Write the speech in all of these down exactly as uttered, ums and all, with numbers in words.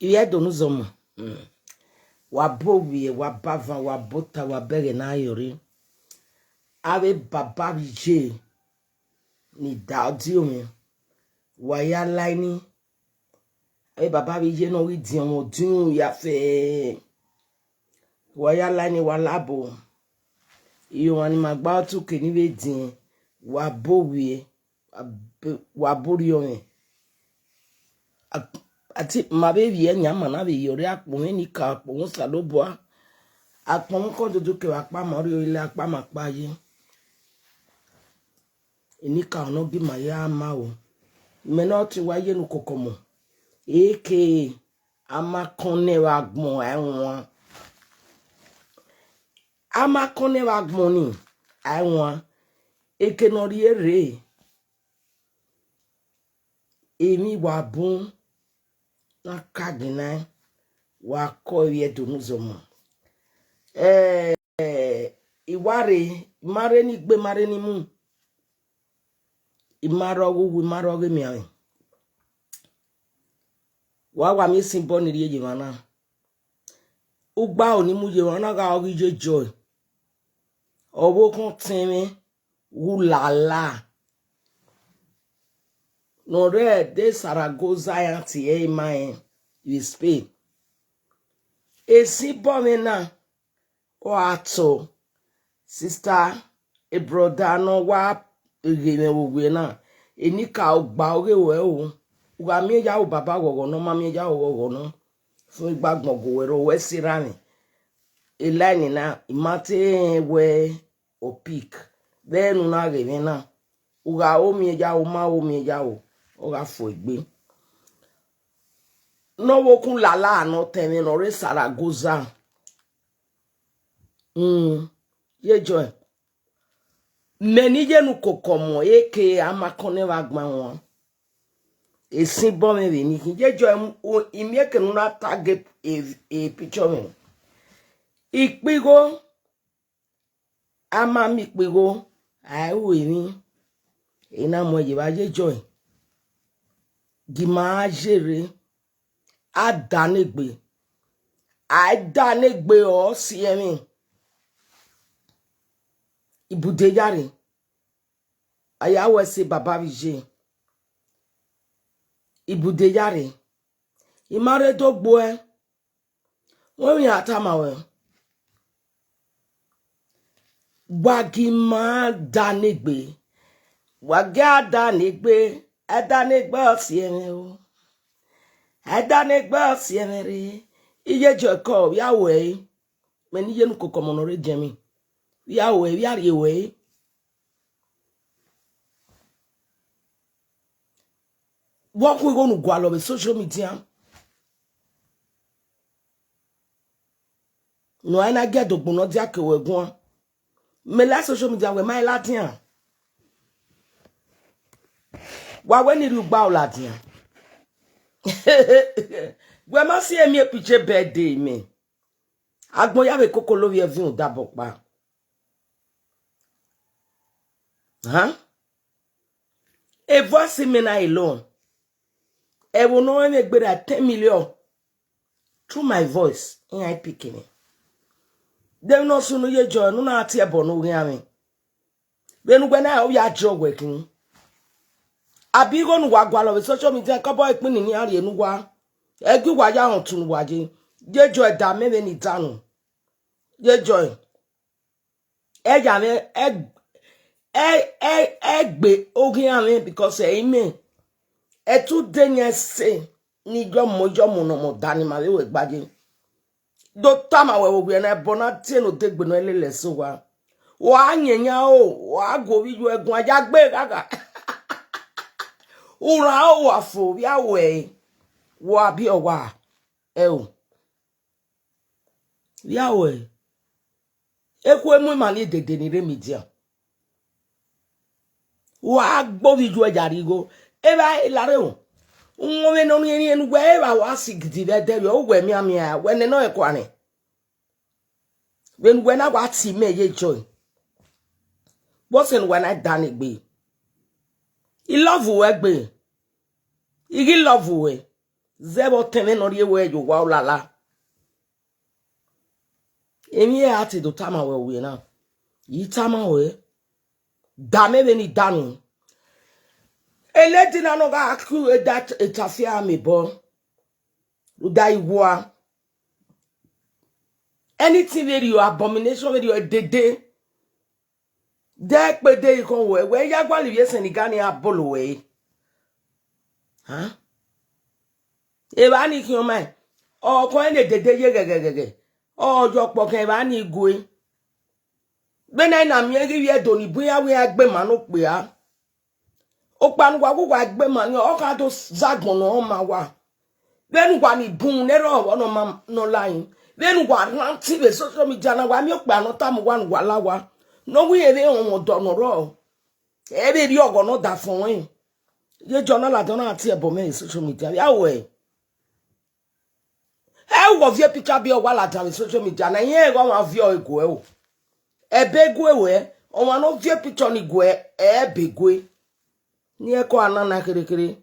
Ivbi Ẹdo ne uzọmọ, mm, wa ba ovbiẹ, wa ba avan, wa ba ota, wa ba ẹghẹ ne a yọ rre. Avbe baba vbe iye ni da ọdiọn mwẹ, wa ya la ni. Avbe baba vbe iye ne ọ ghi diọn mwẹ ọdiọn ya fẹ. Wa ya la ni, wa labo. Iye ọmwa ni ma gba ọtuke ni vbe diẹn, wa ba ovbiẹ, wa ba orhiọnmwẹ. A-, ati ma vbe vbiẹ yan ma na vbe yọ rre akpọnmwẹ ni ka akpọnmwẹ Osanobua. Akpọnmwẹ kọdodo kevbe akpama ọrriọ ile akpama kpa ye. Enikaro ne ọ gi ima ya ma o. Imẹ ne ọ tie uwa ye ne ukoko ọmọ. Eke amakọn ne vbe agbọn a i wan. Amakọn ne vbe agbọn ni a i wan. Eke ne ọ rhie rre, emwi wa bun na ka ginna, wa kọ Ivbi Ẹdo ne uzọmọ. Eh, I wa rre, I ma rre ni gbe, I ma rre ni mu. I ma rre ọghe uwu, I ma rre ọghe emianmwẹ. Wa wa miẹn esin bọ ni rhie ye emwa na. Ugbaro ni mu ye emwa na gha ọ ghi ye joy. Ọvbokhan tẹn mwẹ, wu lala. Ne ọ rre de Saragoza iran tie ẹre ma rẹn vbe Spain. Esin bọ mwẹ na, ọ ra tọ, sister, a brother ne ọ wa ghe mwẹ vbe owiẹ na, enikaro gba ọghe ruẹ o. U gha miẹn ya ru baba ghọghọ nọ, ọ ma miẹn ya ru ghọghọ nọ. Fun igbagbọn gu wẹ rre, wẹ sẹ erha mwẹ. E line na, I ma te rẹn wẹ ọ pick. Vbe ẹre ne u na ghe mwẹ na, u gha ru miẹn ya ru, u ma ru miẹn ya ru, ọ gha fo egbe. Ne ọvbokhan lala ne ọ tẹn mwẹ ne ọ rre Saragoza. Mm, ye joy. Mẹ ni ye ne ukoko ọmọ, eke amakọn ne vbe agbọn a i wan. Esin bọ mwẹ vbe ni khin. Ye joy, u, I miẹn eke ne u na tag e, e, e picture mwẹ. Ikpigho, a ma miẹn ikpigho, a i ru emwi, e na mu ẹre ye evba ye joy. Gi ima ye rre, a da ne egbe, a i da ne egbe ọ si ẹmwẹ. Ibude ya rre, a ya wẹ sẹ baba vbe iye. Ibude ya rre, I ma rre do gbuẹ. Wẹ emwi a tama ruẹ, wa gi ima da ne egbe, wa gi a da ne egbe, a da ne egbe ọ si ẹmwẹ o, a da ne egbe ọ si ẹmwẹ rre. Iye joy kọ, vbe a ru ẹre, mẹ ni ye ne ukoko ọmọ ne ọ rre jẹ mwẹ, vbe a ru ẹre, vbe a rrie ruẹ ẹre. Vbe ọ khu igho ne u gualọ vbe social media? Ne uan na gie ẹdogbo ne ọ dia ke ruẹ guan. Mẹ la social media, wẹ ma i ladian. Wa wẹ ne I rhie ugbaro ladian. Wẹ ma si emi epiche birthday mẹ. Agbọn ya vbe koko lovbiẹ viọ odabọ kpa. Huh? A voice mẹ na alone, ẹvbo ne ọ rẹn mwẹ gberra ten million through my voice, iran i pick mẹ. De emwi ne ọ sunu ye joy ne u na tie ẹbọ ne oghian mwẹ. Vbene uwẹ na, ọ ya jọ wẹ khin. Abi igho ne uwa gualọ vbe social media, kọbọ ekpini ne iran rhie ne uwa, ẹgi uwa ya họn otu ne uwa ye. Ye joy da mẹ vbene I da nọ. Ye joy. Ẹ ya mwẹ, ẹ, ẹ, ẹ, ẹ gbe oghian mwẹ because ẹ i mẹ. Ẹtu de yan ẹse ne iyọmọ, iyọmọ ne ọmọ da ni ma vbe wẹ gbaye. Do tama wẹ vbe owiẹ na, ẹbọ na tie ne odegbe nọ lele ẹse owa. Wa yẹn yan o, wa gu ovbi iyuẹ guan ya gbe ghagha. Uran o wa fo, vbe a wẹ, wa biẹ owa, ẹ o. Vbe a wẹ, ekhue mu ima ni dede ni rre media. Wa gbe ovbi iyuẹ ya rrie igho. Evba lare o. Uwọnmwẹ ne ọ rhiẹnrhiẹn ne uwẹ evba wa si gidi vbe ẹdẹ vbe uwẹ mianmian, wẹ nene ọẹn kua nẹ. Vbene uwẹ na wa tie imẹ ye joy. Vbọsẹ ne uwẹ na da ne egbe? I love uwẹ gbe. I ghi love uwẹ. Zẹ vbe ọtẹn mwẹ ne ọ rhie wẹ ye owa olala. Emwi a te do tama wẹ wẹ na. I tama wẹ. Da mẹ vbene I da nuẹn. Eledi na nọ gha ku eda etafia mẹ obọ. Uda iwua. Anything vberriọ, abomination vberriọ, edede. Dẹ kpede ikhọn wẹ, wẹ ya gualọ ivbi Senegal ni a bolo wẹ re. Huh? Evba ni khian ma, ọ kọn ne edede ye ghẹghẹghẹghẹ. Ọ yọ kpọ khian evba ni gue. Vbene a na miẹn ghi vbiẹ do ni bun iran wẹ iran gbe ma ne okpia. Okpia ne uwa ghe uwa gbe ma ni, ọ kha do zagbọn ne ọ ma uwa. Vbene uwa ni bun ne erha ọvbọ ne ọ ma ne ọ la rin. Vbene uwa rhan tin vbe social media na, wa miẹn okpia ne ọ tama uwa ne uwa la owa. Ne ọ wẹ irẹn vbe họn mwẹ ọdọ ne ọ rrọọ. Ẹ vbe rhie ọghọ ne ọ da fọn ẹn. Ye John Alade na tie ẹbọ mwẹ vbe social media. Ya wẹ. Ẹ wọ viẹ picture Abiọwa ladian vbe social media na, irẹn ghe ọmwa viọ eguẹ o. Ẹbe gue wẹ, ọmwa ne ọ viẹ picture ni guẹ, ẹbe gue. Ni ẹko a na na kherekhere.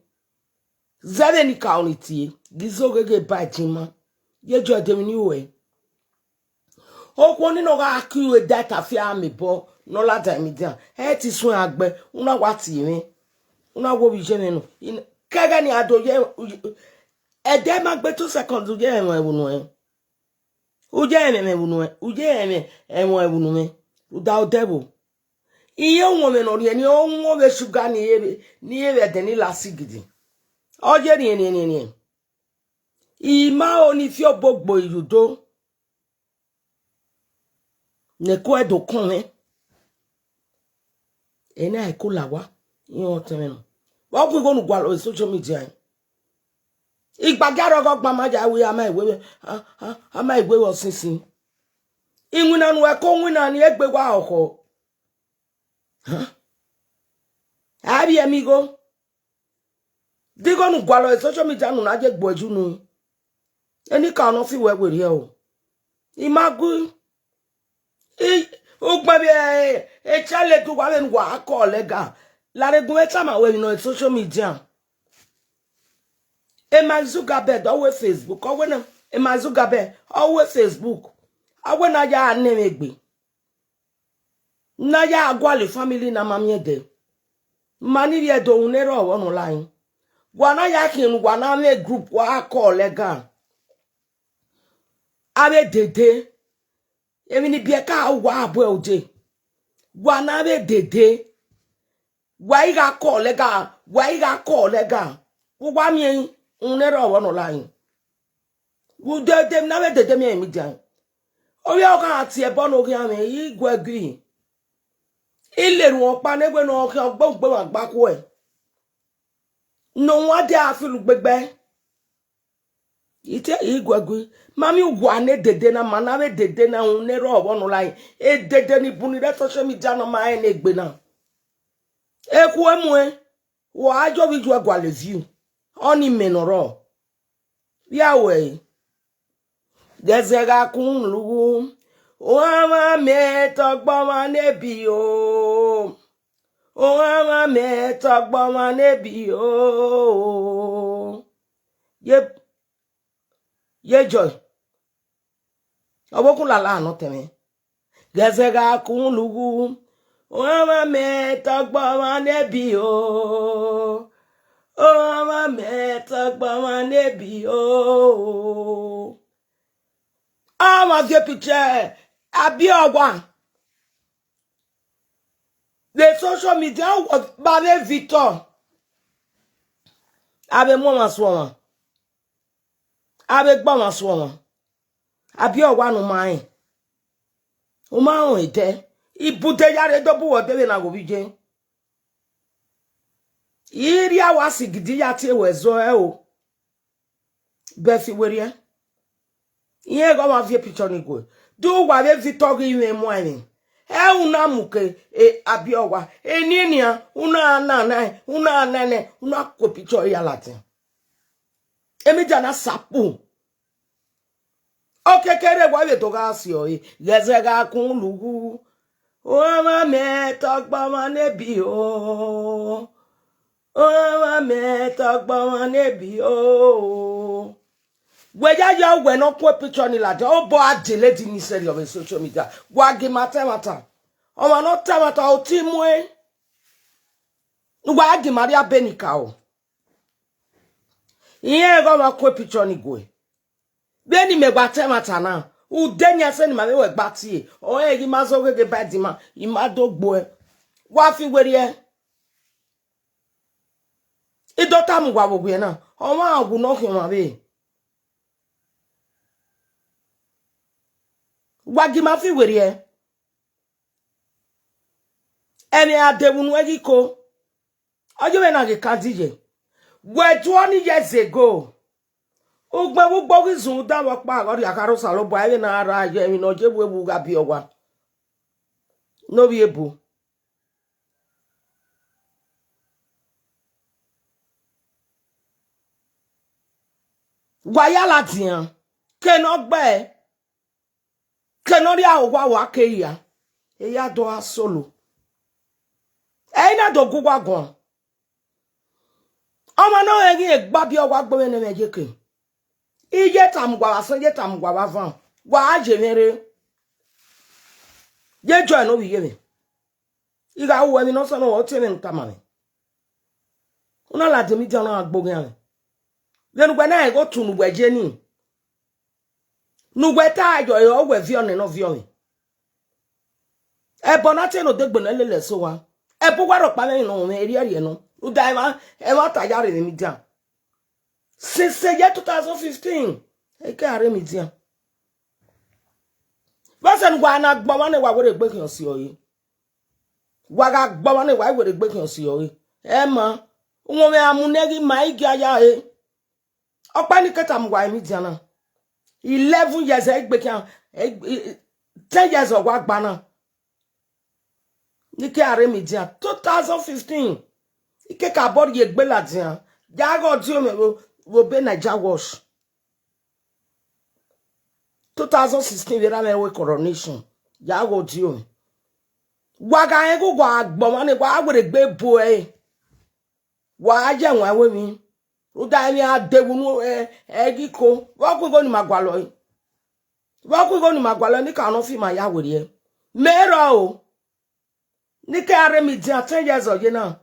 Zẹ vbene I ka ọni tie, ghi zẹ ogheghe ba ẹdin ma. Ye John de emwi ni ruẹ. Okhuo ni nọ gha ku eda etafia mẹ obọ ne ọ ladian vbe media, ẹ i te suẹn agbẹ, u na wa tie mwẹ, u na wo vbe iye mwẹ nọ. Kẹghẹ ne a do ye, ẹdẹ ma gbe two seconds, u ye ẹmwẹ ẹvbo nuẹn. U ye ẹmwẹ ẹvbo nuẹn, u ye ẹmwẹ ẹvbo nuẹn. Uda odẹ vbo? Iye owọnmwẹ ne ọ rhie ni, ọ wọn vbe sugar ni ye vbe, ni ye vbe ẹdẹ ni la sigidi. Ọ ye rhiẹnrhiẹnrhiẹn. I ma ho ni fi obogbo irudo. Ne ẹko ẹdo kọn mwẹ. Ena ẹko la owa, iran ọtẹn mwẹ nọ. Vbe ọ gu igho ne u gualọ vbe social media? Igbagia rọgọ gba ma ya wẹ a ma iwe, a, a, a ma iwe vbe ọsinsin. Iwinna ne uwẹ ko winna ni egbe wa ọkhọ. Huh? A vbiẹ ẹmwẹ igho. De igho ne u gualọ vbe social media ne u na ye gbuẹ yu nu? Enikaro ne ọ fi wẹ werriẹ o. I ma gu. I, ugbẹn vbe, e, e challenge uwa vbene uwa kọlẹ ga. Lare gun mwẹ tama wẹ emwi nọ social media. E Mark Zuckerberg, ọ wẹ Facebook, ọ wẹ na, e Mark Zuckerberg, ọ wẹ Facebook. Ọ wẹ na ya nẹ mwẹ egbe. Na ya gualọ family na ma miẹn dẹ. Ma ni vbiẹ do ru ne erha ọvbọ ne ọ la rin. Wa na ya khian ne uwa na mwẹ group, wa kọlẹ ga. Avbe dede. Emwi ni biẹ ka uwa abọ ẹre odẹ. Wa na vbe dede. Wa i gha kọlẹ ga, wa i gha kọlẹ ga. Uwa miẹn unu ne erha ọvbọ ne ọ la rin. Vbe dede, emwi na vbe dede miẹn emwi dia. Ovbi ọ gha tie ẹbọ ne oghian mwẹ, I guẹ gui. I lele ruẹ ọkpa ne wẹ ne ọ khian gbe ugbe mwa gba khuẹ. Ne ọ wan dia a feel ugbegbe. I te, I guẹ gui. Ma miẹn uwa ne dede na, ma na vbe dede na, unu ne erha ọvbọ ne ọ la rin. Edede ni bun ni rre social media ne ọ ma rẹn ne egbe na. Ekhue muẹn, wa a jọ vbe iyuẹ gualọ view. Ọnii mẹ ne ọ rrọọ. Vbe a wẹ ẹre? Ghẹ zẹ gha kun lughu. Ohanmwa mẹ tọgbọ ọmwa ne bi o. Ohanmwa mẹ tọgbọ ọmwa ne bi o. Ye, ye Joy. Ọvbokhan lala nọ tẹmwẹ. Ghẹ zẹ gha kun lughu. Ohanmwa mẹ tọgbọ ọmwa ne bi o. Ohanmwa mẹ tọgbọ ọmwa ne bi o. Ọmwa viẹ picture Abiọwa. Vbe social media, ọ wa ba vbe Victor. Avbe mu ọmwa suọ ọmwa. Avbe gba ọmwa suọ ọmwa. Abiọwa ne u ma rẹn. U ma rẹn edẹ. Ibude ya rre do bu wẹ dee vbe na ghe ovbi iye. I rhie a wa sigidi ya tie wẹ zẹ ọre o. Bẹsi werriẹ. Irẹn ghe ọmwa viẹ picture ni guẹ. De uwa vbe Victor ghi mwẹ muan emwi. Ẹ u na mu ke, e, Abiọwa. Eni nian, u na na na, u na na nẹ, u na ku picture ya ladian. Emwi dia na sapu. Okiekie rre wa vbe do gha si ọre. Ghẹ zẹ gha kun lughu. Ohanmwa mẹ tọgbọ ọmwa ne bi o. Ọmwa mẹ tọgbọ ọmwa ne bi o. Wẹ ya ya wẹ ne ọ kue picture ni ladian, obọ a delete ni sẹrriọ vbe social media. Wa gi ma ta ẹmwata. Ọmwa ne ọ ta ẹmwata, oti muẹn. Wa gi ma rhie abe ni ka o. Irẹn ghe ọmwa kue picture ni gue. Vbene imẹ wa ta ẹmwata na, ude nian sẹ ne ima vbe wẹ gba tie, ọrẹn ghi ma zẹ ogheghe ba ẹdẹ ima, ima do gbuẹ. Wa fi werriẹ. I do tama uwa vbe owiẹ na, ọmwa wu ne ọ khian ọmwa vbe. Wa gi ma fi werriẹ. Ẹmwẹ a de vbe unu ẹghe iko. Ọ ye mwẹ na ghe ka diye. Wẹ twenty years ago, ugbẹn vbe ugbo ghi zun uda vbe ọkpa, ọ rhie akharha Osanobua, ẹmwẹ na ra ye emwi ne ọ ye vbe vbu gha biẹ owa ne ovbi ebo. Wa ya ladian, ke ne ọ gbe, ke ne ọ rhie owa wa ke hia, e ya do gha solo. Ẹ i na do gu uwa guan. Ọmwa ne ọ rẹn ghi egbe abiọ wa gbe mwẹ ne ẹmwẹ ye ke. I ye tama uwa vbe asọn, I ye tama uwa vbe avan, wa gha ye mwẹ rre. Ye jọ ẹre ne ovbi ye mwẹ. I gha ru emwi ne ọ sẹ ne ọ tie mwẹ ne u tama mwẹ. U na ladian, media na gha gbe oghian mwẹ. Vbene uwẹ na rẹn ghe otu ne uwẹ ye ni, ne uwẹ ta yọ ẹre, ọ wẹ viọ nẹ ne ọ viọ mwẹ. Ẹbọ na tie ne odegbe ne ọ lele ẹse owa. Ẹbọ uwa rhọkpa mwẹ ne ọ mwẹ erriẹrriẹ nọ. Rhunmwuda ẹmwata ya rre vbe media. Since the year two thousand fifteen, I ke a rre media. Vbọzẹ ne uwa na gbe ọmwa ne wa werriegbe khian si ọre. Wa gha gbe ọmwa ne wa werriegbe khian si ọre. Ẹ ma, uwọnmwẹ a mu nẹ ghi ma igie a ya re. Ọkpa ni ke tama uwa media na. Eleven years ẹ i gbe khian, ẹ i, ten years ọ wa gba na. Ne I ke a rre media, two thousand fifteen. I ke ka bọ rhie egbe ladian, ya ghe ọdiọn mwẹ vbe, vbe obọ Naija Watch. Two thousand sixteen vbe erha mwẹ ru coronation, ya ghe ọdiọn mwẹ. Wa gha rẹn ghe uwa gbe ọmwa ne wa werriegbe bu ẹre. Wa ya ẹwaẹn ru emwi, rhunmwuda emwi a de vbe unu, ẹ, ẹghe iko. Vbe ọ khu igho ne ima gualọ ẹre? Vbe ọ khu igho ne ima gualọ ẹre, ne I ka nọ fi ima ya werriẹ? Mẹ rrọọ o. Ne I ke a rre media, ten years ọ ye na.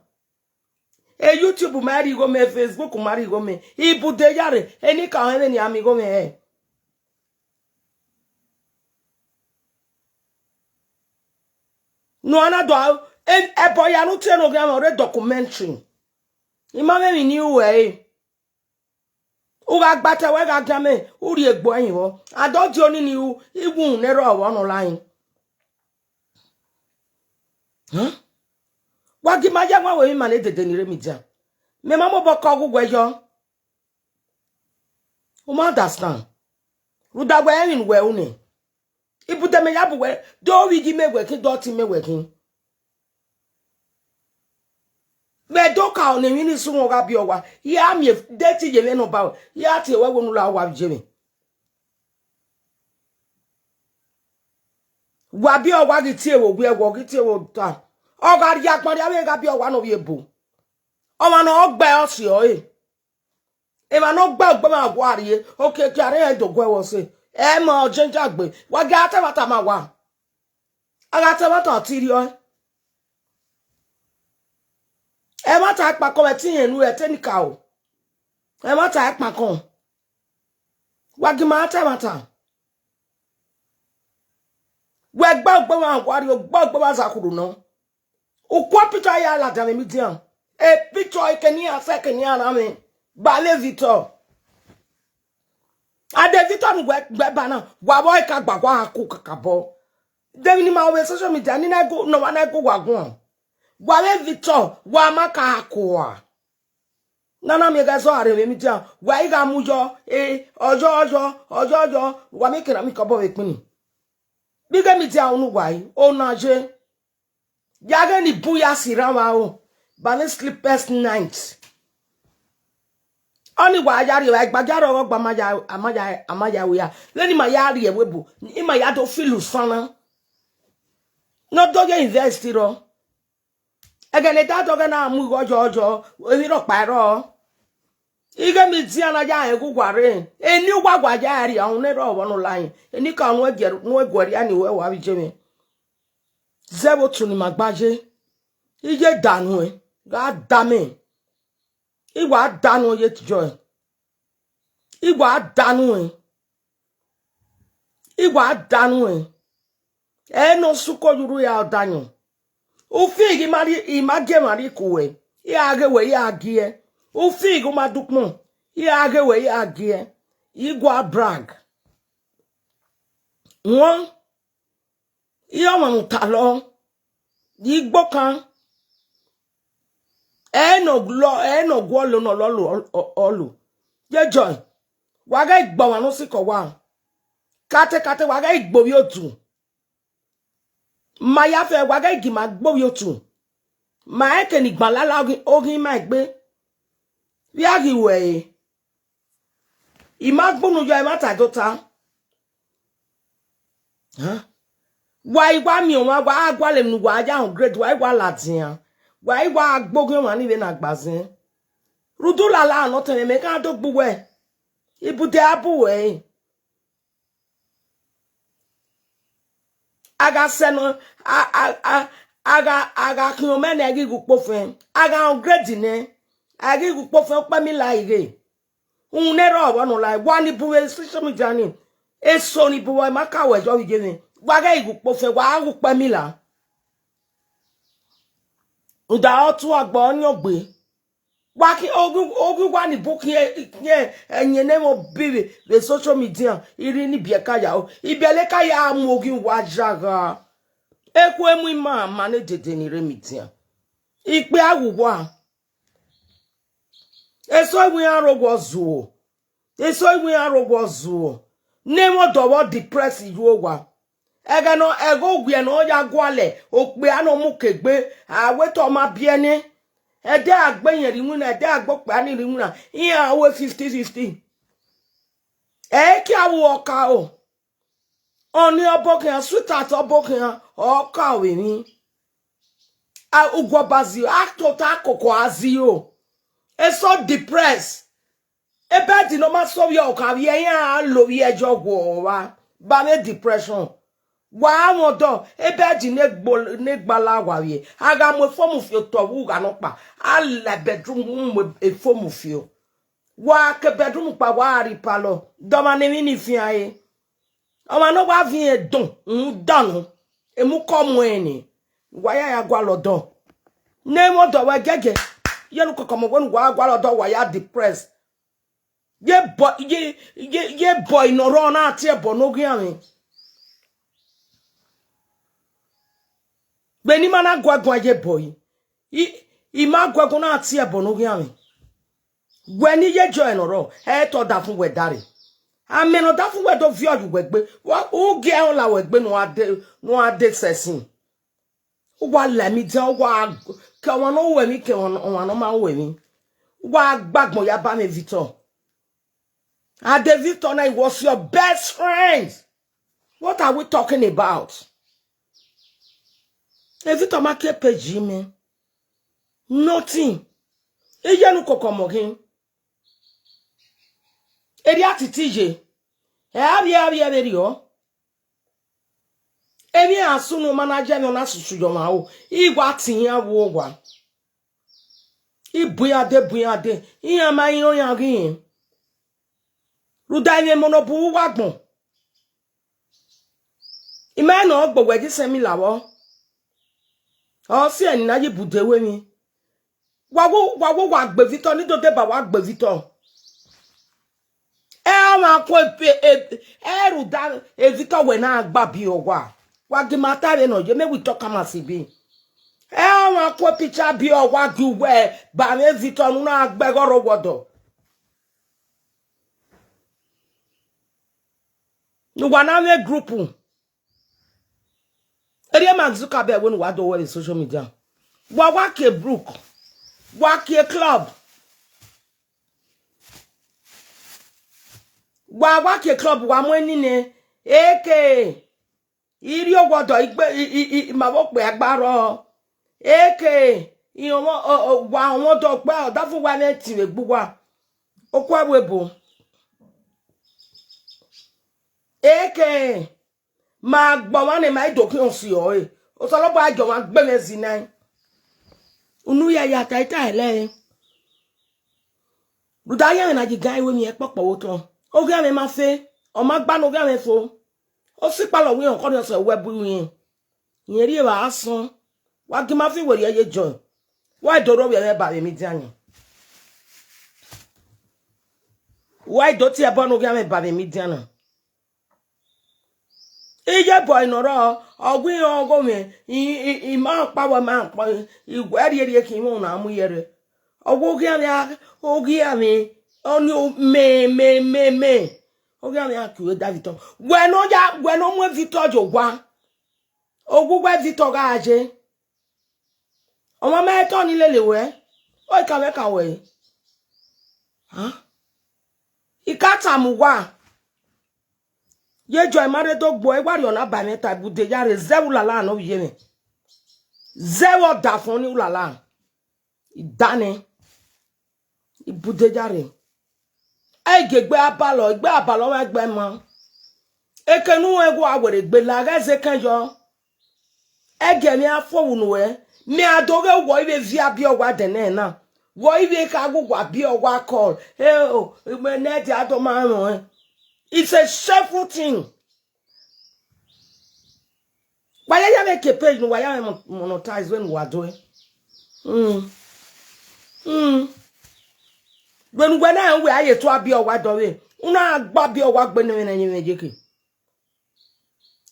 E YouTube ma rhie igho mwẹ, Facebook ma rhie igho mwẹ. Ibude ya rre, eni ka họn ẹmwẹ ne a miẹn igho mwẹ hẹ. Ne uwa na do, e, ẹbọ ya ne u tie ne oghian mwẹ, ọ rre documentary. I ma mwẹ emwi ne I ru ẹre. U gha gba ta wẹ gha gia mẹ, u rhie egbe ẹrin vbọ. A do die onini ru, I wu ne erha ọvbọ nọ la rin. Huh? Wa gi ma ya ẹwaẹn ru emwi ima ne dede ni rre media. Mẹ ma mobọ kọ ghe uwẹ yọ. U ma understand. Rhunmwuda wẹ rẹn emwi ne uwẹ ru nẹ. Ibude mẹ ya bu wẹ, do vbe iye mẹ wẹ khin, do ọtẹn mẹ wẹ khin. Vbe do ka ne emwi ni sunu gha biẹ owa, I a miẹn de te iye mwẹ nọ ba, I a tie wẹ wẹ unu la owa vbe iye mwẹ. Wa biẹ owa ghi tie vbe owiẹ, wẹ ọ ghi tie vbe ota. Ọ gha rhie agbọn rhia vbe gha biẹ owa ne ovbi ebo. Ọmwa ne ọ gbe ọ si ọre. Emwa ne ọ gbe ogbe mwa wa rrie, okiekie a rre rẹn do guẹ vbe ọse. Ẹ ma ọ jẹnjẹn gbe, wa gia ta ẹmwata ma wa. A gha ta ẹmwata ọtẹn rriọ. Ẹmwata ẹkpankọn vbe ẹtin rẹn ne u rẹ te nikaro. Ẹmwata ẹkpankọn. Wa gi ma ta ẹmwata. Wẹ gbe ogbe mwa wa rrie, gbe ogbe mwa za khurhu nọ. U kue picture ya ladian vbe media. E picture ekene iran sẹ ekene iran na mwẹ. Ba vbe Victor. A de Victor ne uwẹ gbe ba na, wa vbe ọre ka gba wa ku kakabọ. De emwi ne ima ru vbe social media, ni na gu, ne ọmwa na gu wa guan. Wa vbe Victor, wa ma ka ku ua. Nana miẹn ghẹ zọ a rre vbe media, wa i gha mu yọ, e, ọyọ, ọyọ, ọyọ, ọyọ, wa miẹn kena miẹn kọbọ vbe kpini. Vbe ighe media unu wa i, ona ye. Ya ghe ni bun ya si rran vbe aro, ba ne sleepless night. Ọni wa ya rrie, wa gba gia rrọọ ọgba, a ma ya, a ma ya, a ma ya ru ya. Vbene ima ya rrie ẹvbo ebo, ima ya do feel usan na. Ne ọ do ye invest rrọọ. Ẹghẹ ne da dọghẹ na mu igho yọyọ, emwi rhọkpa i rrọọ. Ighẹ media na ya rẹn ghe uwa rre, eni uwa wa ya rria uhunmwu ne erha ọvbọ ne ọ la hin, eni ka unu ẹguẹ, unu ẹguẹ rria ni wẹ wa vbe je mwẹ. Zẹ vbe otu ne ima gba ye, iye da nuẹn, gha da mẹ. I wa da nuẹn ye Joy. I wa da nuẹn. I wa da nuẹn. Ẹ ne ọ suko ye urhu ya ọdayọn. Ufin ghi ma rhie, I ma gie emwa rhie ku wẹ, I ra ghe wẹ, I ra giẹ. Ufin ghi ma dukpọn, I ra ghe wẹ, I ra giẹ. I gua brag. Wọn, I ọmwa ne u talọ, I gbokan. Ẹ ne ọ lọ, ẹ ne ọ guọlọ ne ọ lọlọ, ọ, ọ, ọ lo. Ye Joy, wa ghẹ gbe ọmwa ne ọ sikẹ owa. Katekate, wa ghẹ gbe ovbi otu. Ma ya fẹ, wa ghẹ gie ima gbe ovbi otu. Ma rẹn eke ne igban lala oghi, oghi ima egbe. Vbe a ghi ru ẹre? I ma gbunu yọ, ẹmwata do ta. Wa i wa miẹn ọmwa, wa gha gualọ emwi ne uwa ya upgrade, wa i wa ladian. Wa i wa gbe oghian ọmwa ni vbe ne a gba zẹn. Rhunmwuda lala nọ tẹn mwẹ, mẹ gha do gbe uwẹ. Ibude a bu uwẹ ẹre. A gha sẹ nọ, a, a, a, a gha, a gha khian mẹ nẹ, a ghi ghe ukpofẹn. A gha upgrade nẹ, a ghi ghe ukpofẹn, ukpẹ mi la ighe. Uhunmwu ne erha ọvbọ ne ọ la, wa ni bu vbe social media ni. Eso ni bu vbe, ma ka wẹ yọ vbe iye mwẹ. Wa ghẹ ghe ukpofẹn, wa ghe ukpẹ mi la. Rhunmwuda ọ tu agbọn ọyọn gbe. Wa khin, oghi, oghi uwa ni bu khian, khian ẹyẹn ne ẹmwẹ obi vbe, vbe social media, I rhie ne ibiẹka ya ro. Ibiẹka ya mu oghi uwa zagha. Ekhue mu ima, ma ne dede ni rre media. Ikpia ghe uwa. Eso iwu iran rre owa zuo. Eso iwu iran rre owa zuo. Ne ẹmwẹ ọdọ vbe depress ye owa. Ẹghẹ nọ, ẹghẹ owiẹ ne ọ ya gualọ, okpia ne ọ mu ke egbe, a wẹ te ọ ma biẹ nẹ. Ẹdẹ a gbe iyẹn rre iwinna, ẹdẹ a gbe okpia ni rre iwinna, iran ru fifty fifty. Ẹ i kie avbe uwa ọka ro. Ọni ọbo khian, sweetheart ọbo khian, ọ ka vbe emwi. A, uguọba zio, a tota koko a zio. Eso depressed. Ebẹdi ne ọ ma sẹ ovbi ọkhan vbiẹ, iran a lo ovbi ẹjọ guọ vba, ba vbe depression. Wa mwẹ ọdọ, ebẹdi ne gbo-, ne gbala wa vbiẹ. A gha mu efomufio otọ vbe ugha nọkpa, a la bedroom mu efomufio. Wa ke bedroom kpa, wa rri parlour, dọmwa ne emwi ni fian re. Ọmwa ne ọ wa viẹn dọn rhunmwuda nọ, emukọ mu ẹn ni, wa ya ya gualọ ọdọ. Ne ẹmwẹ ọdọ wẹ gẹgẹ, ye ne ukọkọmọ wẹ ne uwa gualọ ọdọ, wa ya depressed. Ye bọ, ye, ye, ye bọ ne ọ rrọọ na tie ẹbọ ne oghian mwẹ. Vbene ima na guẹ guan ye bọ yi, I, ima guẹ guan na tie ẹbọ ne oghian mwẹ. Wẹ ne I ye Joy ne ọ rrọọ, ẹ i te ọdafẹn wẹ dare. Amẹ ne ọdafẹn wẹ do viọ ye uwẹ egbe, wa, u gie ẹre la wẹ egbe ne uwa de, ne uwa de sẹsin. Uwa la media, uwa ke ọmwa ne ọ ru emwi, ke ọmwa ne ọ ma ru emwi. Uwa gba agbọn ya ba mwẹ Victor. And the Victor na, he was your best friend. What are we talking about? Evita ma ke page mẹ. Nothing. Iye ne ukọkọ mọ khin. Erriọ titi ye. Ẹ a vbiẹ, a vbiẹ vberriọ. Emwi a sunu ma na ye, emwi ọ na susu ye ọmwa ro. I wa tie iran vbe owa. I bu iran dee, bu iran dee. Iran ma rẹn iran ghi rẹn. Rhunmwuda emwi emọ ne ọ bu uwa agbọn. I ma rẹn ne ọ gbe owẹ ghi sẹ emwi la vbọ. Ọ si ẹre ne I na ye ibude ru emwi. Wa wo, wa wo, wa gbe Victor, ne I do deba wa gbe Victor. Ẹ ọmwa ku e, e, e, ẹ rhunmwuda Victor wẹ na gba biẹ owa. Wa gie ima ta vbene ọ ye, make we talk am as e be. Ẹ ọmwa ku e picture biẹ owa gie uwẹ ba mwẹ Victor ne u na gbe ẹghẹ ọrọre ọdọ. Ne uwa na mwẹ group. Erriọ Mark Zuckerberg wẹ ne uwa do wẹ vbe social media. Wa wa kie Brook. Wa kie club. Wa wa kie club, wa mu eni nẹ. Eke. I rrie owa ọdọ, I gbe, I, I, I, I ma vbe okpia gba rrọọ. Eke. Irẹn ọmọ, ọ, ọ, wa ọmọ dọ gba, ọ da fo wa mwẹ ẹtin vbe egbe uwa. Okhuo ẹvbo ebo. Eke, ma gbe ọmwa ne ma i do khian si ọre. Osanobua gie ọmwa gbe mwẹ zinaẹn. Unu ya ya ta ita ẹlẹre. Rhunmwuda iran na yi gan iwe miẹn kpọkpọ vbe otọ. Oghian mwẹ ma fe, ọ ma gba ne oghian mwẹ fo. Osikpalọ wẹ iran khọrhiọn sẹ wẹ bu iran. Irẹn rhie evba asọn. Wa gie ima fi werriẹ ye John. Wa do rre ovbi ẹmwẹ ba vbe media yan. Wa do tie ẹbọ ne oghian mwẹ ba vbe media na. Iye boy nọ rrọọ, ọ gu iran ọghe mwẹ, i, i, i ma kpa wẹ ma kpa, i wẹ rhie rhie ke imẹ na mu yẹrẹ. Ọ wẹ oghian mwẹ, oghian mwẹ, ọni mẹ, mẹ, mẹ, mẹ. Oghian mwẹ a kie David. Wẹ ne ọ ya, wẹ ne ọ mu Victor ye owa. Owa uwẹ Victor gha ye. Ọmwa ma etọ ni lele wẹ, ọ i ka mwẹ ka wẹ. Huh? I ka tama uwa. Ye John ma rre do gbuẹ, I wa rhie ọna ba mwẹ ta, ibude ya rre, zẹ vbe ulala ne ovbi iye mwẹ. Zẹ vbe ọdafọn ni ulala. I danẹ. Ibude ya rre. Ẹ i gie egbe abalọ, egbe abalọ ọmwa egbe ma. Eke ne uwẹ wa werriegbe la ghẹ zẹ ekẹn yọ. Ẹgẹ mẹ a fo vbe unu ẹ, mẹ a do ghe wọ i vbe viọ abiọ owa dẹnẹ na. Wọ i vbe kha gu wa biẹ owa call. Eo, mẹ ne ẹdia do ma rẹn. It's a shameful thing. Wa ya ya vbe ke page ne uwa ya vbe mo-, monetize vbene uwa do ẹre. Mm. Mm. Vbene uwẹ na rẹn wẹ a ye tu abiọ owa dọ vbe, u na gba abiọ owa gbe ne ẹmwẹ ne ẹmwẹ ye ke.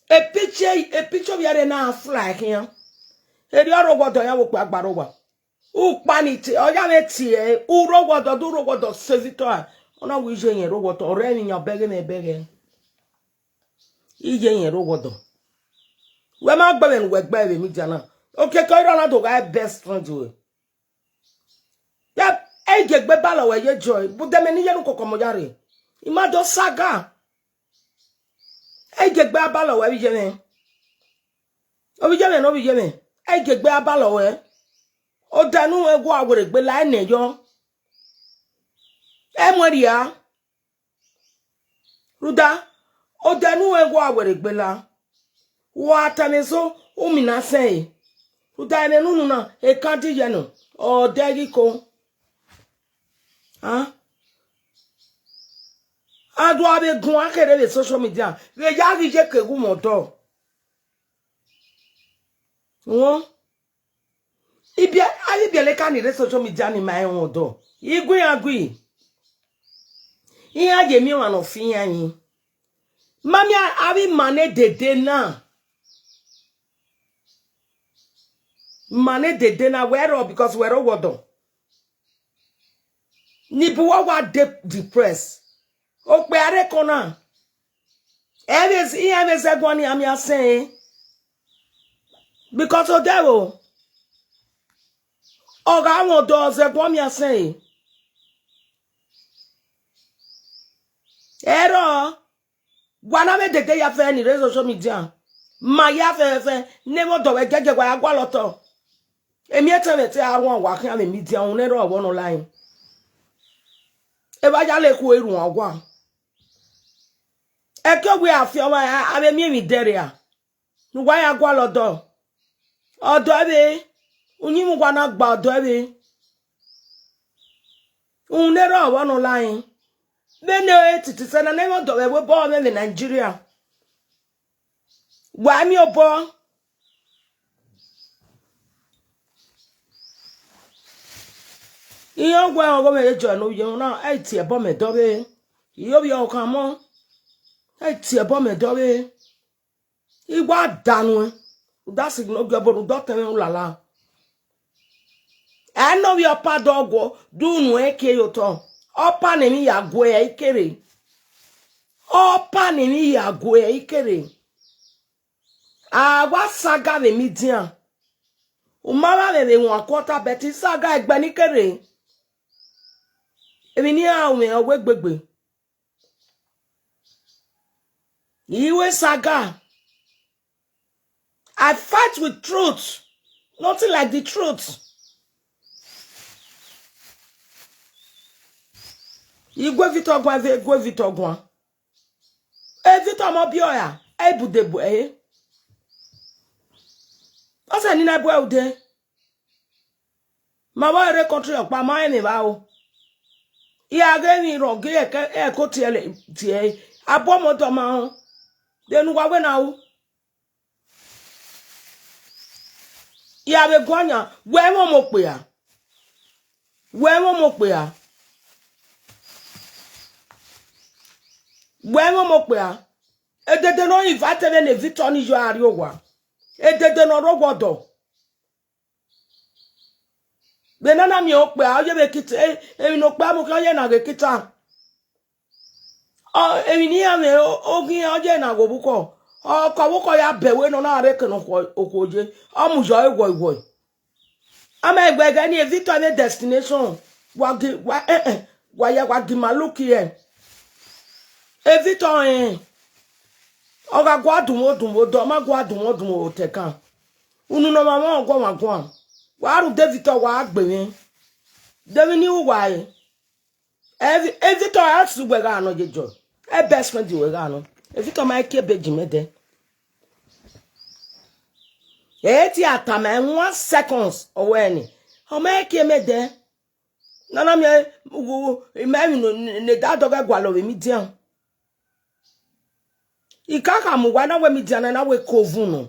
Epiche, epiche ovbi ẹre na fly khian. Erriọ rre owa ọdọ ya vbe okpia gba rre owa. Ukpa ni te, ọ ya vbe tie, u rre owa ọdọ, du rre owa ọdọ, sẹ Victor a. Ọ na wẹ iye yẹn rre owa ọdọ, ọ rre emwi yan bẹghe mwẹ bẹghe. Iye yẹn rre owa ọdọ. Wẹ ma gbe vbene uwẹ gbe vbe media na. Okiekie ọre ọ na do gha best friend ruẹ. Ya, ẹ i gie egbe balọ wẹ ye Joy, but ẹmwẹ ne I ye ne u koko ọmọ ya rre. I ma do saga. Ẹ i gie egbe abalọ wẹ vbe iye mwẹ. Ovbi iye mwẹ ne ovbi iye mwẹ. Ẹ i gie egbe abalọ wẹ. Odẹ ne uwẹ wa werriegbe la ẹnẹ yọ. Ẹ muẹn rhia. Rhunmwuda, odẹ ne uwẹ wa werriegbe la. Wa ta ẹmwẹ eso, u mina sẹ ẹre. Rhunmwuda ẹmwẹ ne unu na, ekan di yẹ nọ, ọ dẹ ghi ko. A? A do a vbe guan kherhe vbe social media, vbe ya ghi ye ke gu mwẹ ọdọ. Wọ, ibiẹ, avbe ibiẹka ni rre social media ni ma rẹn mwẹ ọdọ. I gu iran gui. Iran ye miẹn ọmwa ne ọ fi iran yin. Ma miẹn avbe ima ne dede na. Ima ne dede na, wẹ rrọọ because wẹ rre owa ọdọ. Ni bu uwa wa de depress. Okpia rre ekọn na. Ẹ vbe z-, iran vbe zẹ guan ni a miẹn asẹ ẹre. Because odẹ vbo, ọ gha mwẹ ọdọ zẹ guan miẹn asẹ ẹre. Ẹrọ, wa na vbe dede ya fẹ ni rre social media. Ma ya fẹ fẹ, ne mwẹ ọdọ vbe gẹgẹ wa ya gualọ otọ. Emiẹtẹn mwẹ te a ruan wa khian vbe media, uhunmwu ne ẹrọ ọvbọ nọ lae. Evba ya le khu eruan owa. Ẹke wẹ a fi ọmwa, a, a vbe miẹn emwi dẹrriọ. Ne uwa ya gualọ ọdọ. Ọdọ ẹvbe, uyinmwẹ uwa na gba ọdọ ẹvbe. Uhunmwu ne erha ọvbọ nọ lae. Vbene titi sẹ na, ne ẹmwẹ ọdọ vbe ẹvbo obọ mwẹ vbe Nigeria. Wa miẹn obọ. Iran wẹ ọghe mwẹ ye Joy ne ovbi iye mwẹ na, ẹ i tie ẹbọ mẹ dọvbe. Iyovbi ọkhan mọ, ẹ i tie ẹbọ mẹ dọvbe. I wa da nuẹn, u da sign ne ọ gie ẹbọ ne u dọtẹn mwẹ ulala. Ẹ ne ovbi ọpa dọguọ, du nuẹn kie ye otọ. Ọpa ne emwi ya gue ẹre i kere. Ọpa ne emwi ya gue ẹre i kere. A wa saga vbe media. U ma vbe vbe wan quarter, but I saga egbe ni kere. Emwi ne iran ru mwẹ ọ wẹ gbegbe. I wẹ saga. I fight with truth. Nothing like the truth. I gu Victor guan, I gu Victor guan. E Victor ọmọ biẹ ọre a, e ibude bu ẹre. Ọ sẹ ne I na bu ẹre ude. Ma vbe rre country ọkpa, ma rẹn emwi vbe aro. I gha ghe emwi rhọkpa, ẹko tie ẹre, tie ẹre. Abọ ọmọ dọ ma rẹn. De ne uwa wẹ ne a ru? I gha vbe guan yan, wẹ mwẹ ọmọ okpia. Wẹ mwẹ ọmọ okpia. Wẹ mwẹ ọmọ okpia. Edede ne ọ invite vbene Victor ni yo a rrie owa. Edede ne ọ rre owa ọdọ. Vbe ne a na miẹn okpia, ọ ye vbe kita, e-, emwi ne okpia mu khian, ọ ye na ghe kita. Ọ, emwi ne iran mwẹ, o, oghian, ọ ye na ghe obukhọ. Ọ, ke obukhọ ya bẹ wẹ ne ọ na rre eke ne okhuo, okhuo ye. Ọ mu yọ ẹre wọiwọi. A ma wẹ ẹghẹ ni, Victor vbe destination. Wa gi, wa, eh, eh, wa ya, wa gi ma look here. Victor, eh, ọ gha gua dunmwu odunmwu odọ, ọ ma gua dunmwu odunmwu otẹkan. Unu ne ọmwa mwẹ ọguọmwa guan. Wa rhunmwuda Victor, wa gbe mwẹ. De emwi ne I ru uwa re? E Vi-, e Victor, a si wẹ gha nọ ye jọ. E best friend wẹ gha nọ. E Victor ma kie ebe ji mẹ dẹ. E tie a tama ẹre one seconds, ọ wẹ ni. Ọ ma kie mẹ dẹ. Nana miẹn, u, u, ima emwi ne, ne, ne da dọghe gualọ vbe media. I ka kha mu uwa na wẹ media na, na wẹ kovun nọ.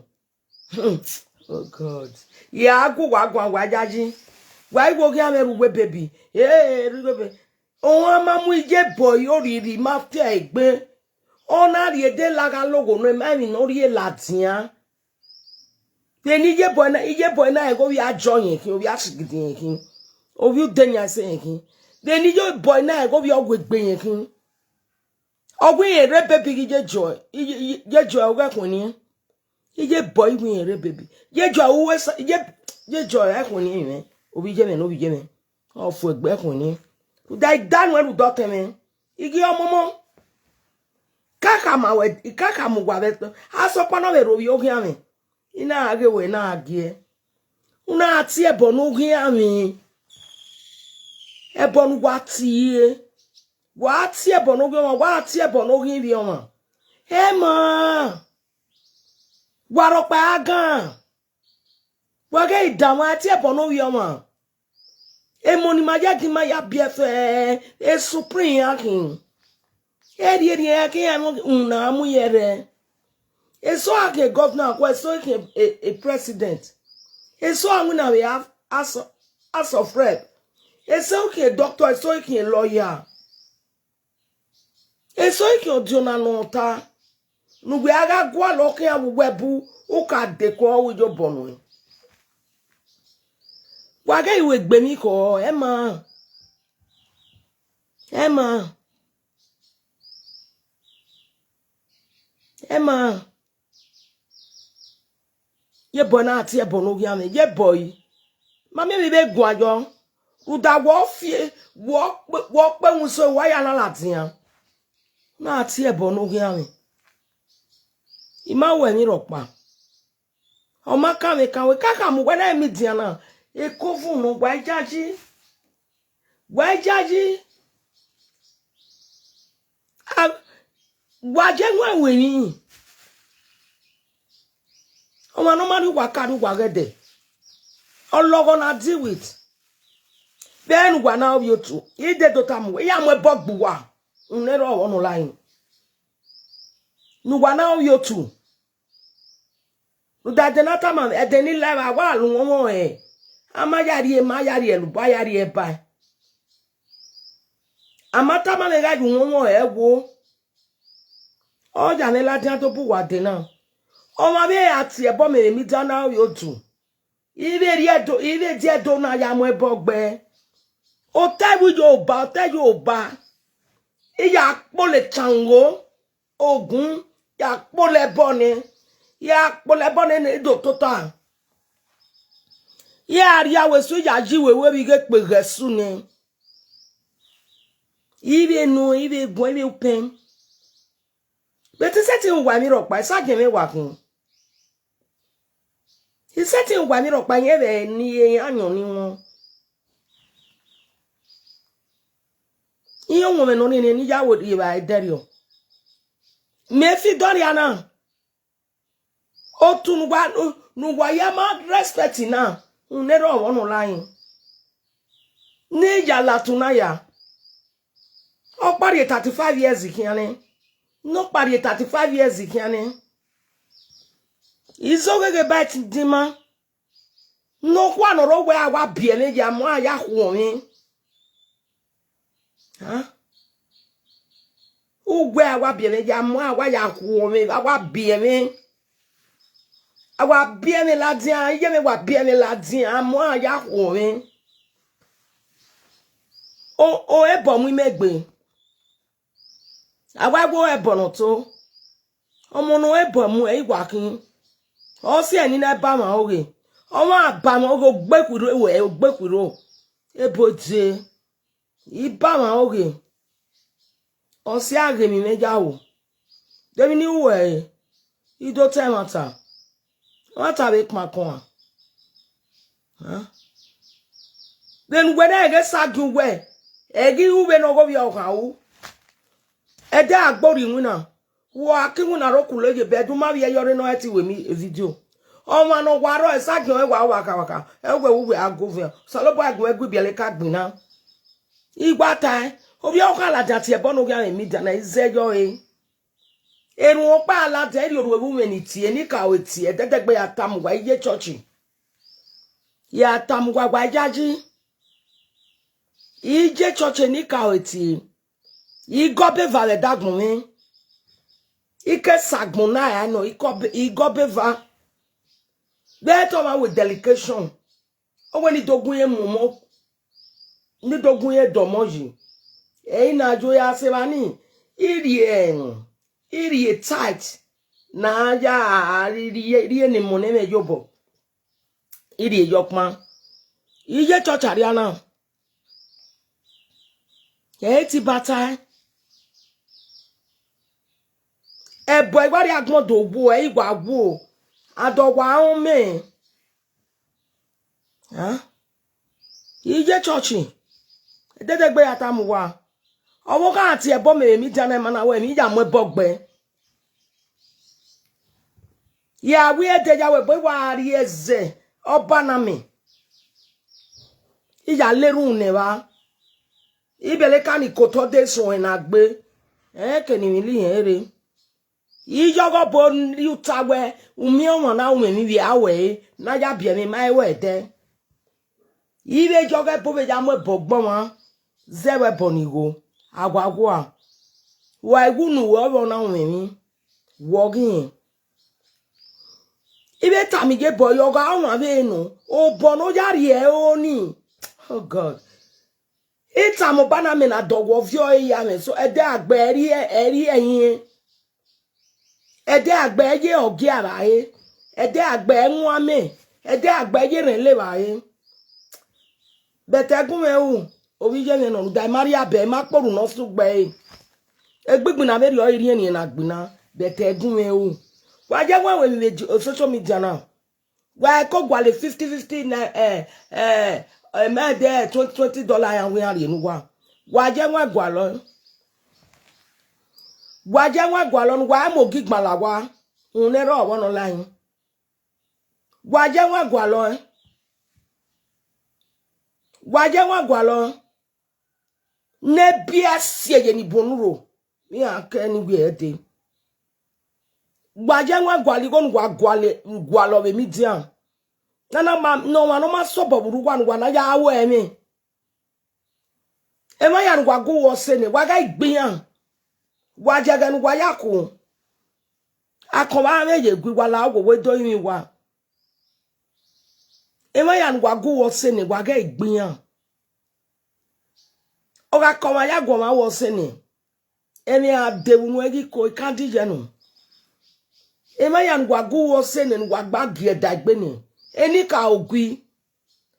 Oh God. Ya gu uwa guan, wa yayi. Wa i wo ghi amwẹ ru uwu baby. Eh, ru uwu baby. Ohan ma mu iye bọ i oriri ma fiẹ egbe. Ọ na rhie de la gha logho nọ, ima emwi ne ọ rhie ladian. Vbene iye bọ na, iye bọ na ẹghẹ ovbi ajọ yẹn khin, ovbi asigidi yẹn khin, ovbi udeniase yẹn khin. Vbene iye bọ na ẹghẹ ovbi ọghuegbe yẹn khin. Ọ wẹ irẹn rre baby ghi ye jọ, ye, ye, ye jọ ọghe ẹkhuẹn nian. Iye bọ i wẹ irẹn rre baby. Ye jọ uwe sa, ye, ye jọ ẹkhuẹn nian mwẹ. Ovbi iye mwẹ ne ovbi iye mwẹ. Ọ fu egbe ẹkhuẹn nian. Rhunmwuda I da nuẹn rhunmwuda ọtẹn mwẹ. I ghi ọmọmọ. Kakha ma wẹ, kakha mu uwa vbe ẹtọ. Asọkpa na vbe rhovbiẹ oghian mwẹ. I na ghe wẹ na gie. U na tie ẹbọ ne oghian mwẹ. Ẹbọ ne uwa tie. Wa tie ẹbọ ne oghian ọmwa, wa tie ẹbọ ne oghian ivbi ọmwa. Ẹ ma. Wa rhọkpa a gan. Wa ghẹ i danmwẹ a tie ẹbọ ne ovbi ọmwa. Emọ ne ima ya gie ima ya biẹ fẹ, e Supreme iran khin. Erriọ erriọ iran khin, iran na mu ye rre. Eso a khian governor, akua eso i khian e, e president. Eso a winna vbe House, House of Rep. Eso i khian doctor, eso i khian lawyer. Eso i khian ọdiọn na ne ọ ta. Ne uwẹ a gha gualọ khian vbe uwẹ bu, u ka dekun ọre iyobọ nuẹn. Wa ghẹ i ru egbe emwi khọ, ẹ ma. Ẹ ma. Ẹ ma. Ye bọ na tie ẹbọ ne oghian mwẹ, ye bọ i. Ma miẹn emwi vbe guan yọ. Rhunmwuda wọ fi, wọ kpe, wọ kpe winso, wa ya na ladian. Na tie ẹbọ ne oghian mwẹ. I ma ru ẹmwẹ rhọkpa. Ọ ma kan mwẹ kan wẹ, kakha mu uwa na media na. Ekovun nọ, wa yayi. Wa yayi. A, wa je wan wẹ emwi. Ọmwa ne ọ ma rhie uwa ka rhie uwa ghẹ dẹ. Ọlọghọ na deal with. Vbe ne uwa na ovbi otu, i de do tama uwa, I ya mu ẹbọ gbe uwa. Unu ẹre ọvọ nọ la yin. Ne uwa na ovbi otu. Rhunmwuda ẹdẹ na tama, ẹdẹ ni la evba, wa la uhunmwu ọnrẹn. A ma ya rhie, ma ya rhie ẹlubọ, a ya rhie ẹba. A ma tama mwẹ gha ye uhunmwu ọnrẹn wo. Ọ ya mwẹ ladian do bu uwa dee na. Ọmwa vbe a tie ẹbọ mẹ vbe media na ovbi otu. I vbe rhie Ẹdo, I vbe die Ẹdo na ya mu ẹbọ gbe. Otẹn vbe Yoruba, otẹn Yoruba. I ya kpolo Chango, Ogun, ya kpolo ẹbọ nẹ. Ya kpolo ẹbọ nẹ ne I do tota. Ya rhie aro esu, ya yi wẹ wẹ vbe ighe kpe ghe ẹsu nẹ. I vbe nu, I vbe guan, I vbe upẹn. But I sẹtin ru uwa emwi rhọkpa, I sa gie mwẹ wa khin. I sẹtin ru uwa emwi rhọkpa, irẹn vbe ne iran yọn ni wọn. Iran ọmwẹ ne ọ rhiẹnrhiẹn ne I ya wẹ rhie vbe ẹdẹrriọ. Mẹ fi dọrria na. Otu ne uwa, ne uwa ya ma respect na, rhunmwuda erha ọmwa ne ọ la rin. Ne I ya la otu na ya. Ọ kpa rhie thirty-five years khian nẹ. Ne ọ kpa rhie thirty-five years khian nẹ. Izogheghe ba ẹtin dinmwi. Ne okhuo ne ọ rre owẹ a wa biẹ mwẹ ya, mu a ya khuọnmwi. Uwẹ a wa biẹ mwẹ ya, mu a wa ya khuọnmwi, a wa biẹ mwẹ. A wa biẹ mwẹ ladian, iye mwẹ wa biẹ mwẹ ladian, mu a ya khuọnmwi. O, o ẹbọ mu imẹ gbe. A wa gu ẹbọ ne ọ to. Ọmọ ne ọ ẹbọ mu ẹ i wa khin. Ọ si ẹre ne I na ba mwẹ oghe. Ọmwa ba mwẹ oghe, ogbekhuirho wẹ, ogbekhuirho. Ebo dee. I ba mwẹ oghe. Ọ si a ghe emwi mwẹ ya ro. De emwi ne I ru ẹre, I do ta ẹmwata. Ẹmwata vbe kpakọn a. Vbene uwẹ na ẹghẹ sa gie uwẹ, ẹ ghi ru vbene ọghe ovbi ọkhan ru. Ẹdẹ a gbe orhiọn iwinna, wa ke iwinna rre okhulo ye bed, u ma vbiẹ yọ rre ne ọ ti wẹ emwi video. Ọmwa ne ọ wa rrọọ, ẹsagiẹn ọnrẹn wa ru vbe akhavbakha, ẹ wẹ uwẹ a gu oviẹn, Osanobua gu ẹe gu ibiẹlẹ ka gbinna. I wa tae, ovbi ọkhan ladian tie ẹbọ ne ọ khian mwẹ media na, I zẹ yọ ẹre. Erhunmwu ọkpa ladian, I rhie orhu evbumwẹ ni tie, ne I ka ru tie, ẹdẹdẹgbe ya tama uwa, I ye church. Ya tama uwa, wa yayi. I ye church ne I ka ru tie. I gọbeva vbe ẹdagbọn mwẹ. I ke sa agbọn na ra nọ, I gọbe-, I gọbeva. Vbe te ọmwa wẹ delegation. Ọ wẹ ne I do gu irẹn mu ọmọ, ne I do gu irẹn dọmọ yi. Ẹ i na yo ya sẹ evba ni, I rhie, I rhie tight ne a ya rhie, rhie ne emọ ne ẹmwẹ ye obọ. I rhie ye ọkpan. I ye church arria na. Ẹ i ti ba tae. Ẹbọ I wa rrie agbọn do wuo, ẹ i wa wuo. Adọ wa rọnmwẹ. Hàn? I ye church. Ẹdẹdẹgbe ya tama uwa. Ọvbokhan tie ẹbọ mẹ vbe media na, ima na wẹ emwi ya mu ẹbọ gbe. Ya wẹ ẹdẹ ya wẹ ẹbọ, I wa rhie zẹ ọba na mẹ. I ya le erhunmwu nẹ evba. I bele ka ni kotọ de suẹn na gbe. Ẹnrẹn ke ne imwi li irẹn rre. I ye ọghe obọ rhie uta wẹ, u miẹn ọmwa na ru mwẹ emwi vbe a wẹ ẹre, ne a ya biẹ mwẹ, ma i ru ẹdẹ. I vbe ye ọghe ẹbọ vbe ya mu ẹbọ gbe ọmwa, zẹ vbe ẹbọ ni gho, a wa wua. Wa i wu ne uwẹ ọvbe ọ na ru mwẹ emwi, wẹ ọghe irẹn. I vbe tama iye obọ ye ọghe ọmwa vbe nọ, obọ ne ọ ya rhie ẹre ni. Oh God. I tama ọba na mẹ na dọghe ọviọ ẹre ya mwẹ, so ẹdẹ a gbe ẹre, ẹre ẹyin. Ẹdẹ a gbe ẹre ye ọgia vbe a re, ẹdẹ a gbe ẹre ẹwaẹn amẹ, ẹdẹ a gbe ẹre ye erhẹn le vbe a re. But ẹgun mwẹ ru, ovbi iye mwẹ nọ, rhunmwuda ima rhie abẹ, ima kpe orhu ne ọ sẹ ugbẹre. Egbigbi na vberriọ i rhiẹnrhiẹn na gbinna, but ẹgun mwẹ ru. Wa ye ẹwaẹn wẹ emwi vbe social media na. Wa ko gualọ fifty fifty na, eh, eh, eh, ma de twenty twenty dollar ya wẹ iran rhie ne uwa. Wa ye ẹwaẹn gualọ. Wa ye ẹwaẹn gualọ ne uwa mu ogi gban la owa. Uhunmwu ne erha ọmwa ne ọ la rin. Wa ye ẹwaẹn gualọ, eh. Wa ye ẹwaẹn gualọ. Ne biẹ si ye ni bun unu rro, iran ke ni wẹ ẹdẹ. Wa ye ẹwaẹn gualọ igho ne uwa gualọ, gualọ vbe media. Nana ma, ne ọmwa ne ọ ma sẹ obọ vbe urhu uwa ne uwa na ya ru ẹmwẹ. Emwa hia ne uwa gu uwu ọse nẹ, wa gha gbe iran. Wa ye ẹghẹ ne uwa ya ku. Akọmwa mwẹ ye gu, wa la owowo do rinmwian uwa. Emwa hia ne uwa gu uwu ọse nẹ, wa gha gbe iran. Ọ gha kọmwa ya gu ọmwa uwu ọse nẹ, emwi a de vbe unu ẹghe iko, I can't digest nọ. Emwa hia ne uwa gu uwu ọse nẹ, ne uwa gba gie ẹdaegbe nẹ, eni ka ogui.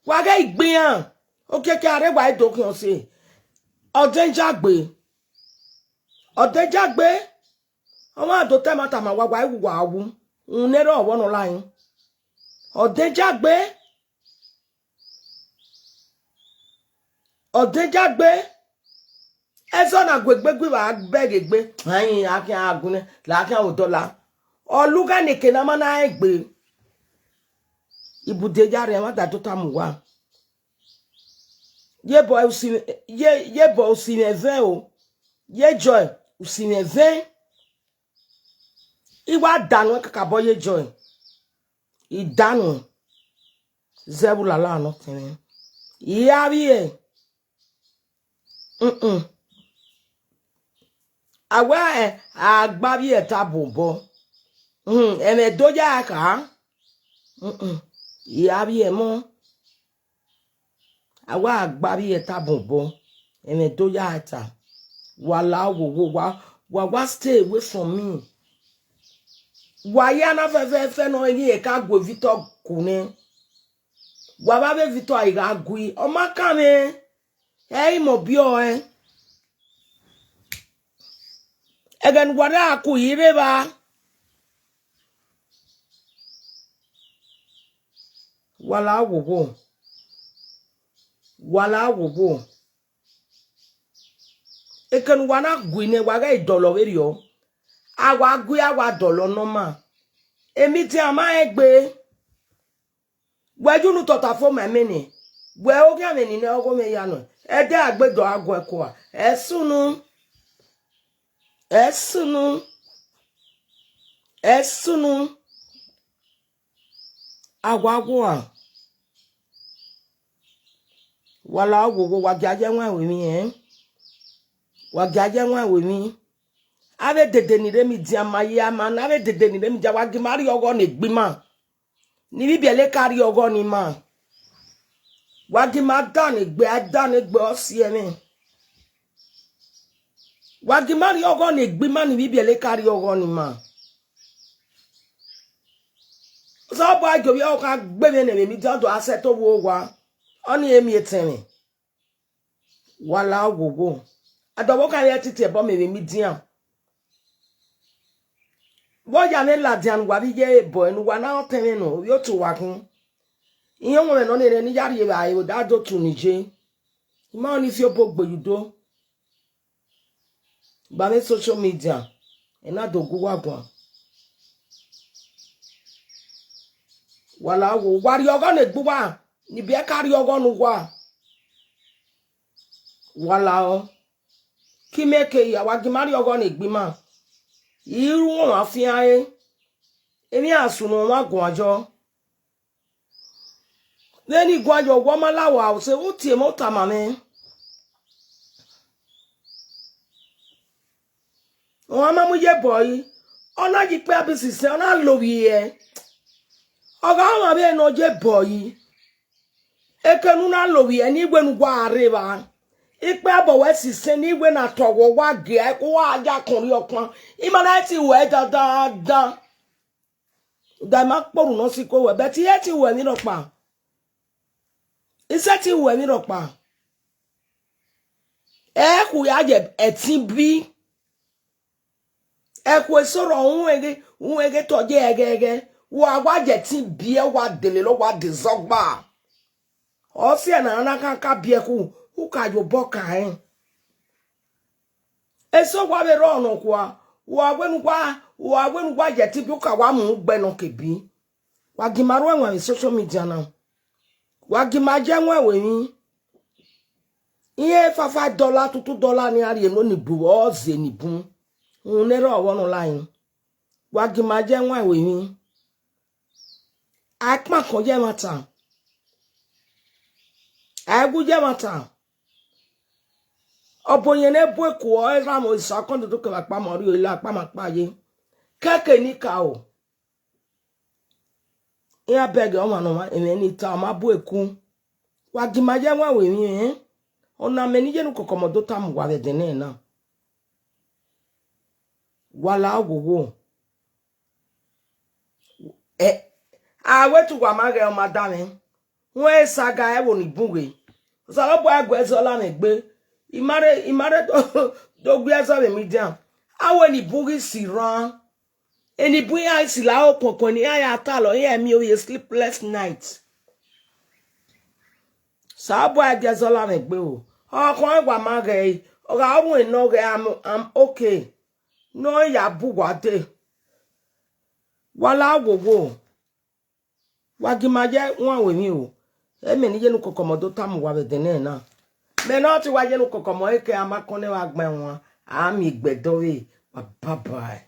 Wa gha gbe iran. Okiekie a rre wa i do khian ọse. Ọ danger gbe. Ọ danger gbe. Ọmwa do ta ẹmwata ma wa, wa i wu wa wu. Uhunmwu ne erha ọmwa ne ọ la rin. Ọ danger gbe. Ọ danger gbe. Ẹzọ na gu egbe gui vbe bẹghe egbe. Ayin, a khian gu nẹ, la khian vbe odọ la. Ọ lugha ne eke ne a ma na rẹn egbe. Ibude ya rre, a ma da tota mu uwa. Ye bọ usi, ye, ye bọ usi mwẹ vẹ o. Ye Joy, usi mwẹ vẹ. I wa da nuẹn kakabọ ye Joy. I da nuẹn. Zẹ vbe ulala nọ tẹn mwẹ. I a vbiẹ. Mm-mm. A wẹ a gba vbiẹ ta bun obọ. Mm, ẹmwẹ do ya kha. Mm-mm. I a vbiẹ mọ. A wa gba vbiẹ ta bun obọ, ẹmwẹ do ya ta. Wa la wo wo, wa, wa, wa stay away from me. Wa ya na fẹfẹfẹ nọ, emwi ka gu Victor ku nẹ. Wa vbe avbe Victor a i gha gui, ọ ma kan mwẹ, ẹ i mọ biẹ ọe. Ẹghẹ ne uwa rre a ku i rre evba. Wa la wo wo. Wa la wo wo. Eke ne uwa na gui nẹ, wa ghẹ dọlọ vberriọ. A wa gui, a wa dọlọ nọ ma. Emidian ma rẹn egbe. Wẹ ye unu tota fo ma ẹmẹ nẹ. Wẹ oghian mwẹ ni nẹ ọghomwẹ ya nọ. Ẹdẹ a gbe dọ a guẹ kua. Ẹsunu. Ẹsunu. Ẹsunu. A wa gua. Wa la wo wo, wa gia ye ẹwaẹn ru emwi, ẹn? Wa gia ye ẹwaẹn ru emwi. Avbe dede ni rre emidian ma ye ama na, avbe dede ni rre emidian, wa gi ma rrie ọghọ ne egbe ima. Ne ivbi ibiẹka rrie ọghọ ne ima. Wa gi ma dan egbe, a dan egbe ọ si ẹmwẹ. Wa gi ma rrie ọghọ ne egbe ima, ne ivbi ibiẹka rrie ọghọ ne ima. Osanobua gie ovbi ẹre ọkhan gbe mwẹ ne emwi emidian do a sẹ to vbe owa. Ọnii e miẹn etẹn mwẹ. Wa la wo wo. Adọvbokhan ye ẹtiti ẹbọ mẹ emwi emidian. Vbe ọ ya mwẹ ladian ne uwa vbe iye ẹbọ ne uwa na rẹn otẹn mwẹ nọ, ovbi otu uwa khin. Iran ọmwẹ nọ ni rẹn ne I ya rhie vbe aro da do tu ni je. I ma ni fi obọ gbe ye udo. Ba vbe social media, ẹ na do gu uwa guan. Wa la wo, wa rrie ọghọ ne egbe uwa, ne ibiẹka rrie ọghọ ne uwa. Wa la ọ. Ke imẹ ke hia, wa gi ma rrie ọghọ ne egbe ima. I ru ọmwa fian re. Emwi a sunu ọmwa guan yọ. Vbene I guan yọ, wẹ ọ ma la wa, ọ sẹ vbe u tie mwẹ, u tama mwẹ. Ọmwa ma mu ye bọ yi, ọ na ye ikpia bisi sẹ, ọ na lovbiẹ. Ọ gha ọmwa vbe ne ọ ye bọ yi. Eke ne u na lovbiẹ ne I wẹ ne uwa rre evba. Ikpia bọ wẹ sisẹ ne I wẹ na tọ wẹ, wa gie ẹko, wa ya kọn rrie ọkpan. I ma na ti wẹ dandandan. Da ima kporhu ne ọ siko wẹ, but I sẹtin wẹ emwi rhọkpa. I sẹtin wẹ emwi rhọkpa. Ẹkhu ya ye ẹtin bi. Ẹkhu eso rrọọ, uhunmwu ghe, uhunmwu ghe te ọ ye ẹghẹghẹ. Wa, wa ye ẹtin biẹ, wa dele lọ, wa de zọgba. Ọ si ẹre ne a na khan ka biẹ ẹkhu, u ka ye obọ ka rẹn. Eso wa vbe rrọọ nọkhua, wa wẹ ne uwa, wa wẹ ne uwa ye ẹtin biẹ, u ka wa mu gbe nọ ke bi. Wa gi ma ru ẹwaẹn vbe social media na. Wa gi ma ye ẹwaẹn ru emwi. Iran five five dollar, two two dollar ne iran rhie ne onibu, ọ zẹ enibu. Uhunmwu ne erha ọvbọ nọ la rin. Wa gi ma ye ẹwaẹn ru emwi. A i kpan khọn ye ẹmwata. A i gu ye ẹmwata. Ọbo yẹn ne bu eku, ọ i rhan mwẹ osa kọndodo kevbe akpama, ọ rhie ila akpama kpa ye. Kẹke ne I ka ro. Iran bẹghe ọmwa ne ọmwa, emwi ne I ta, ọ ma bu eku. Wa gi ma ye ẹwaẹn ru emwi, ẹn? Ọna mẹ ne I ye ne ukọkọ mẹ do tama uwa vbe ẹdẹnẹrẹ na. Wa la wo wo. Ẹ, a wẹ te uwa ma ghẹ ọmwa da mwẹ. Wẹ saga ẹvbo ni bun ghe. Osanobua gu ẹzọ la mwẹ egbe. I ma rre, I ma rre do, do gu ẹzọ vbe media. A wẹ ni bun ghi si rran. Eni bun iran si la okuọnkuọn ne iran ya talọ, iran miẹn ovbi sleepless night. Osanobua gu ẹzọ la mwẹ egbe o. Ọkhọn wa ma ghẹ ẹre, Ọ gha ru enọ ghẹ, I'm, I'm okay. Ne ọ ya bu uwa dee. Wa la wowo. Wa gi ma ye wan we emwi o. Ẹmwẹ ne iye ne ukọkọmọ do tama uwa vbe ẹdẹnẹrẹ na. Mẹ ne ọ te wa ye ne ukọkọmọ, eke a ma kọn nẹ vbe agbọn ẹwaẹn, a miẹn egbe ẹdẹ ọvbehe, wa bye bye.